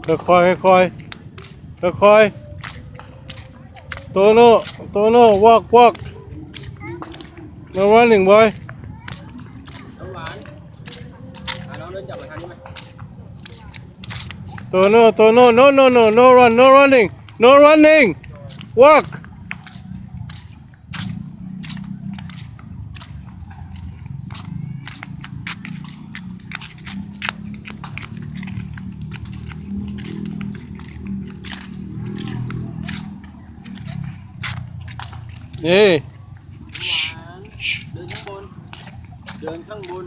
ຄ່ອຍໆ ຄ່ອຍໆ ຄ່ອຍໆ ໂຕໂນ່ ໂຕໂນ່ ວອກ ວອກ No running, boy. ນ້ຳຫວານ ອາ ນ້ອງເດີນຈັບມາທາງນີ້ໄໝ? ໂຕໂນ່ ໂຕໂນ່ No, no, no, no run, no running, no running. Walk. ເອີ ເດີນຂ້າງບົນ ເດີນຂ້າງບົນ.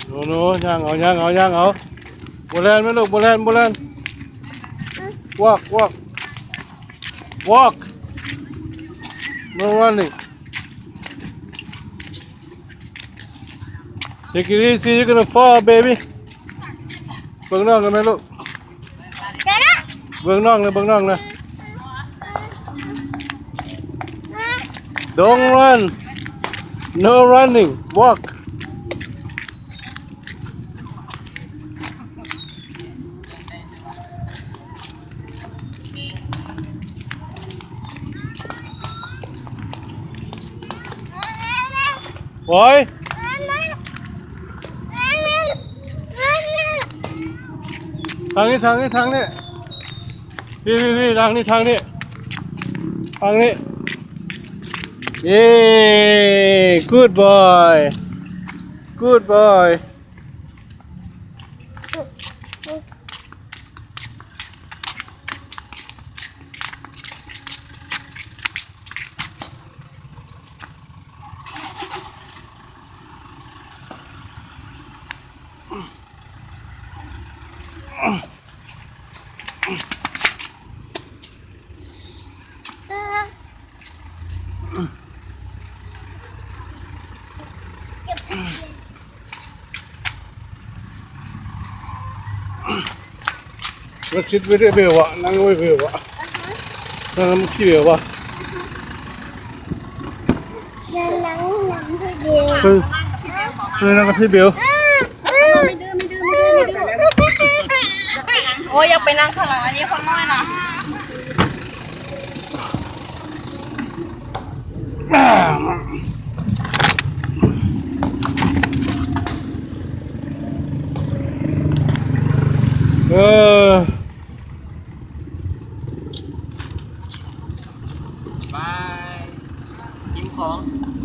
ໂນ ໂນ ຍ່າງເອົາ ຍ່າງເອົາ ຍ່າງເອົາ. ບໍ່ແລ່ນແມ່ລູກ ບໍ່ແລ່ນ ບໍ່ແລ່ນ. Walk, walk, walk. No running. Take it easy, you're gonna fall, baby. ເບິ່ງນ້ອງນະແມ່ລູກ ເບິ່ງນ້ອງນະ ເບິ່ງນ້ອງນະ. Don't run. No running. Walk. ໂອ້ຍ ທາງນີ້ ທາງນີ້ ທາງນີ້ ພີ່ ພີ່ ພີ່ ທາງນີ້ ທາງນີ້ ທາງນີ້. ເຢ້ good boy, good boy. ມາຊິດໄວ້ເດ້ເບວະ ນັ່ງໄວ້ເບວະ ນັ່ງນຳຂີ້ເບວະ. ນັ່ງນຳພີ່ເບວ ເອີ ເອີ ນັ່ງກັບພີ່ເບວ. ໂອ້ຍ ຢາກໄປນັ່ງຂ້າງຫຼັງ ອັນນີ້ຄົນນ້ອຍນະ. ເອີ ບາຍ ຄິມຂອງ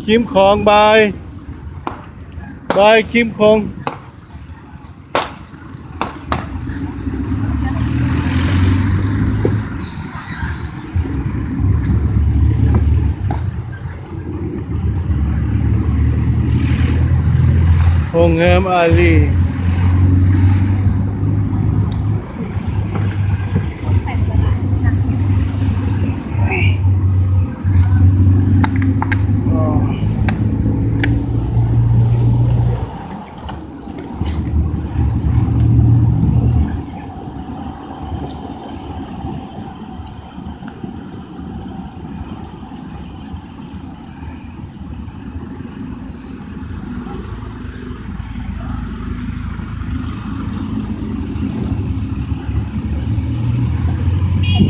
ຄິມຂອງ ບາຍ ບາຍ ຄິມຂອງ. ໂຮງແຮມອາລີ.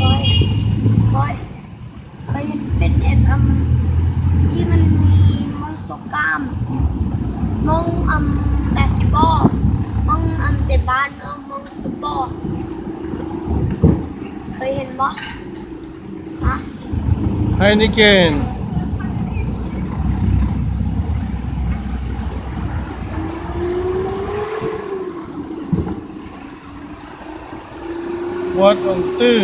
ບອຍ ບອຍ ໄປເຮັດຟິດເນັດ ອຳ ທີ່ມັນມີມ່ອງໂຊກ້າມ ມ່ອງ ອຳ ບາສເກັດບອລ ມ່ອງ ອຳ ເຕະບານ ເອີ ມ່ອງຟຸດບອລ. ເຫັນບໍ່? ຮະ? ໄຮເນເກັນ ວັດອົງຕື້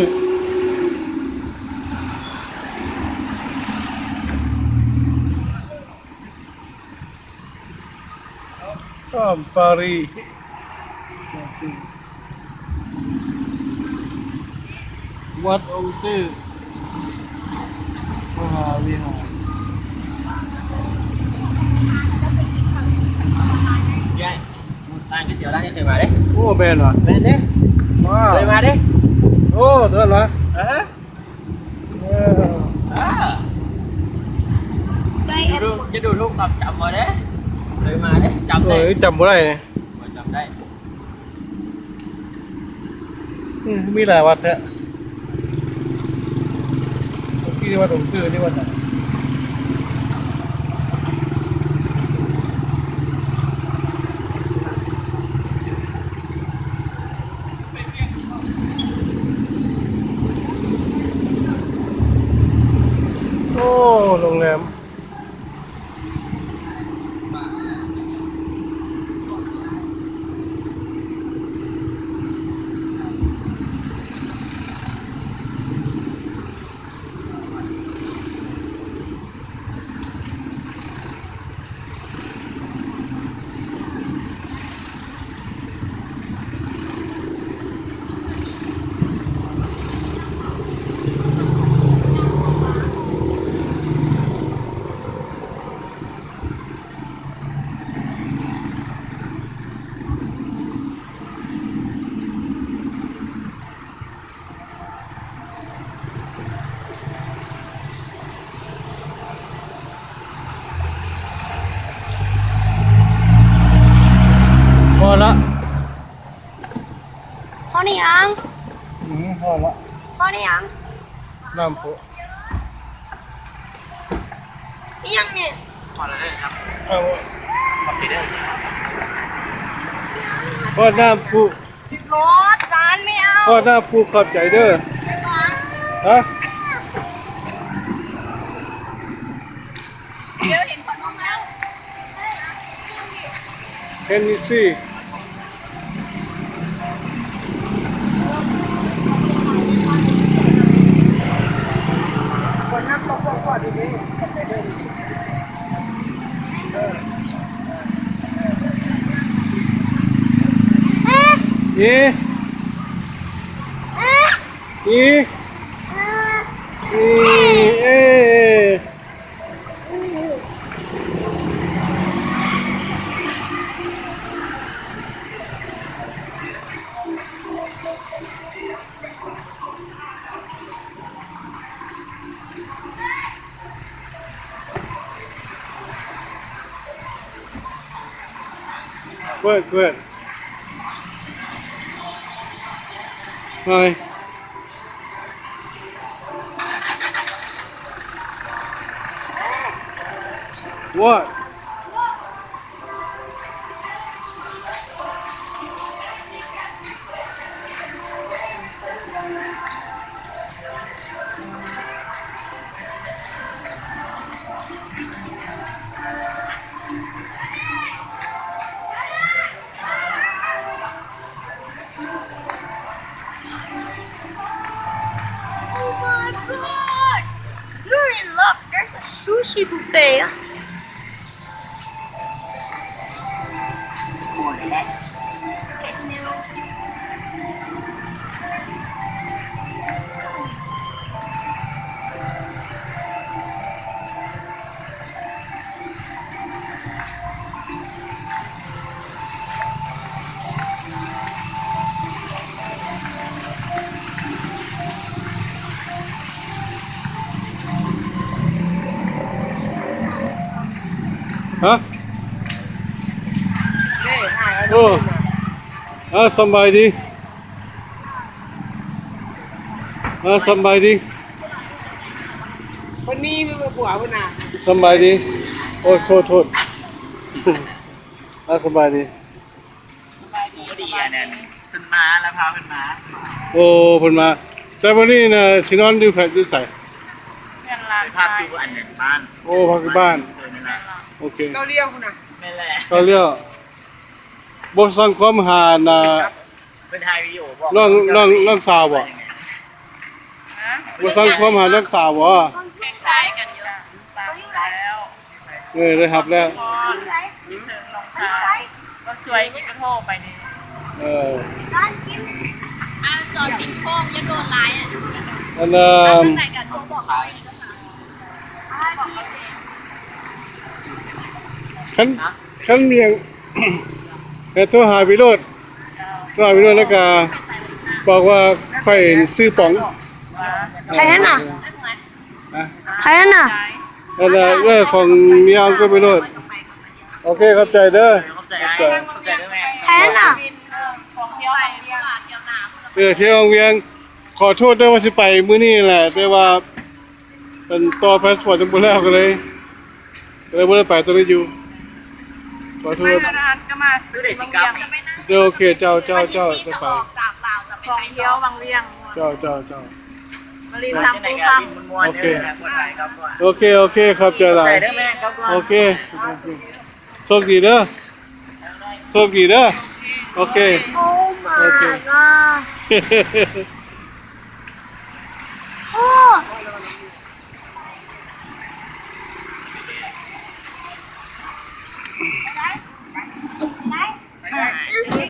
ກາມປາຣີ ວັດອົງຕື້ ມະຫາວິຫານ. ຮ້ານກ໋ວຍຕຽວຮ້ານນີ້ເຄີຍມາເດ້. ໂອ້ ແມ່ນຫວາ? ແມ່ນເດ້. ວ້າວ ເຄີຍມາເດ້. ໂອ້ ເຖິງຫວາ? ເອີ. ເອີ ໄດ້ ຈະດູ ຈະດູທຸກຄວາມຈຳບໍ່ເດ້. ເຄີຍມາເດ້ ຈຳໄດ້. ໂອ້ຍ ຈຳບໍ່ໄດ້ ບໍ່ຈຳໄດ້. ອືມ ມີຫຼາຍວັດແທ້. ເມື່ອກີ້ວັດອົງຕື້ ນີ້ວັດຫຍັງ? ໂອ້ ໂຮງແຮມ. ພໍລະ ພໍນີ້ຫຍັງ? ອືມ ພໍລະ. ພໍນີ້ຫຍັງ? ນ້ຳພຸ. ອີ່ຫຍັງນີ້? ພໍແລ້ວເດີ. ເອົາ ຂໍບໃຈເດີ. ພໍນ້ຳພຸ. ໂອ້ ຈານໄມ່ເອົາ. ພໍນ້ຳພຸ ຂອບໃຈເດີ. ຮະ? ດຽວເຫັນຂອງນ້ອງແລ້ວ. ເຫັນນີ້ຊິ. ເອ ອີ ອີ ເອ. ເປີດ ເປີດ ໄປ. What? ຮະ? ໂອ້ ເອີ ສຳບາຍດີ. ເອີ ສຳບາຍດີ. ເພິ່ນມີ ມີຜົວເພິ່ນນະ. ສຳບາຍດີ. ໂອ້ ໂທດ ໂທດ. ເອີ ສຳບາຍດີ. ສະບາຍດີ. ພໍດີອັນນັ້ນເພິ່ນມາ ລະພາເພິ່ນມາ. ໂອ້ ເພິ່ນມາ. ແຕ່ມື້ນີ້ນະ ຊິນອນຢູ່ໃສ ຢູ່ໃສ? ເຮືອນຫຼານຊາຍ ພັກຢູ່ອັນນັ້ນບ້ານ. ໂອ້ ພັກຢູ່ບ້ານ. ເອີ ນັ້ນລະ ໂອເຄ ເກົ້າລ້ຽວພຸ້ນນະ. ແມ່ນແຫຼະ ເກົ້າລ້ຽວ. ບໍ່ສັ່ງຄວາມຫານະ ເພິ່ນຖ່າຍວິດີໂອບໍ ນ້ອງ ນ້ອງ ນ້ອງສາວບໍ? ຮະ? ບໍ່ສັ່ງຄວາມຫານ້ອງສາວບໍ? ຄ້າຍໆກັນຢູ່ ຕ່າງແລ້ວ. ເອີ ໄດ້ຮັບແລ້ວ. ຄິດເຖິງນ້ອງສາວ ບໍ່ຊ່ວຍກິນກະໂທໄປເດ້. ເອີ ອາ ຈອດຕິດໂຄ້ງຢ່າໂດນຫຼາຍ. ອັນ ອັນ ເອີ ຄັນ ຄັນມີຫຍັງ ໃຫ້ໂທຫາວິໂຣດ ໂທຫາວິໂຣດ ແລ້ວກະບອກວ່າຂ້ອຍຊື້ປ໋ອງ. ໃຜຫັ້ນນະ? ຮະ? ໃຜຫັ້ນນະ? ອັນ ເອື້ອຍຂອງເມຍກໍໄປໂລດ. ໂອເຄ ຂອບໃຈເດີ. ຂອບໃຈອ້າຍ ຂອບໃຈເດີແມ່. ໃຜຫັ້ນນະ? ເອີ ທ່ຽວວັງວຽງ. ຂໍໂທດເດີວ່າຊິໄປມື້ນີ້ແຫຼະ ແຕ່ວ່າ ເພິ່ນຕໍ່ພາສປອດຍັງບໍ່ແລ້ວ ກໍເລີຍ ກໍເລີຍບໍ່ໄດ້ໄປ ຕອນນີ້ຢູ່ ຂໍໂທດ. ໂອເຄ ເຈົ້າ ເຈົ້າ ເຈົ້າ ຈະໄປ ທ່ຽວວັງວຽງ. ເຈົ້າ ເຈົ້າ ເຈົ້າ ມາຫຼິ້ນທຳພູຄຳ. ໂອເຄ ໂອເຄ ໂອເຄ ຂອບໃຈຫຼາຍ. ໂອເຄ ໂຊກດີເດີ ໂຊກດີເດີ. ໂອເຄ ໂອເຄ.